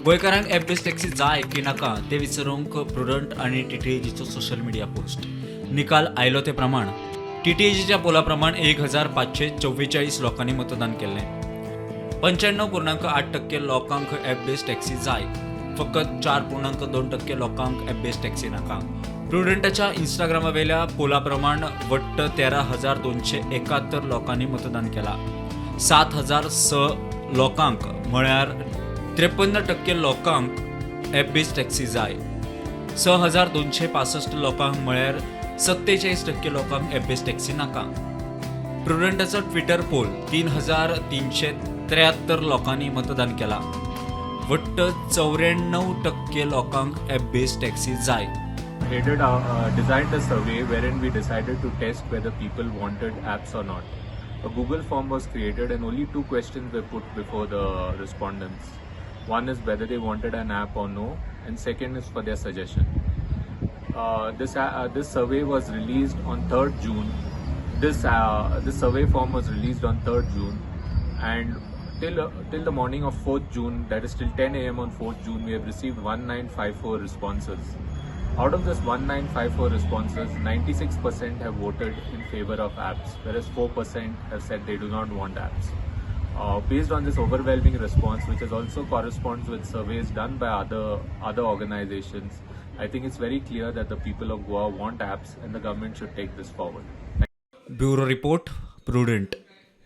गोंयकारांक एप बेज टॅक्सी जाय की नाका तें विचारूंक प्रुडंट आनी टीटीएजीचो सोशल मिडिया पोस्ट. निकाल आयलो ते प्रमाण टीटीएजीच्या पोला प्रमाण 1544 लोकांनी मतदान केल्लें. 95.8% लोकांक एप बेज टॅक्सी जाय. फकत 4.2% लोकांक एप बेज टॅक्सी नाका. प्रुडंटाच्या इंस्टाग्रामावेल्या पोला प्रमाण वट्ट 13,271 लोकांनी मतदान केलां. 7006 लोकांक, म्हळ्यार 53% लोकांक एप बेज टॅक्सी जाय. 6265 लोकांक, म्हळ्यार 47% लोकांक एप बेज टॅक्सी नाका. प्रुडंटाचो ट्विटर पोल, 3373 लोकांनी मतदान केलां. वट्ट 94% लोकांक एप बेज टॅक्सी जाय. Headed designed a survey wherein we decided to test whether people wanted apps or not. A Google form was created and only two questions were put before the respondents. One is whether they wanted an app or no, and second is for their suggestion. This survey was released on 3rd June. This survey form was released on 3rd June, and till the morning of 4th June, that is till 10 a.m. on 4th June, we have received 1954 responses. Out of this 1954 responses, 96% have voted in favor of apps, whereas 4% have said they do not want apps. Based on this overwhelming response, which is also corresponds with surveys done by other organizations, I think it's very clear that the people of Goa want apps and the government should take this forward. Bureau report, prudent.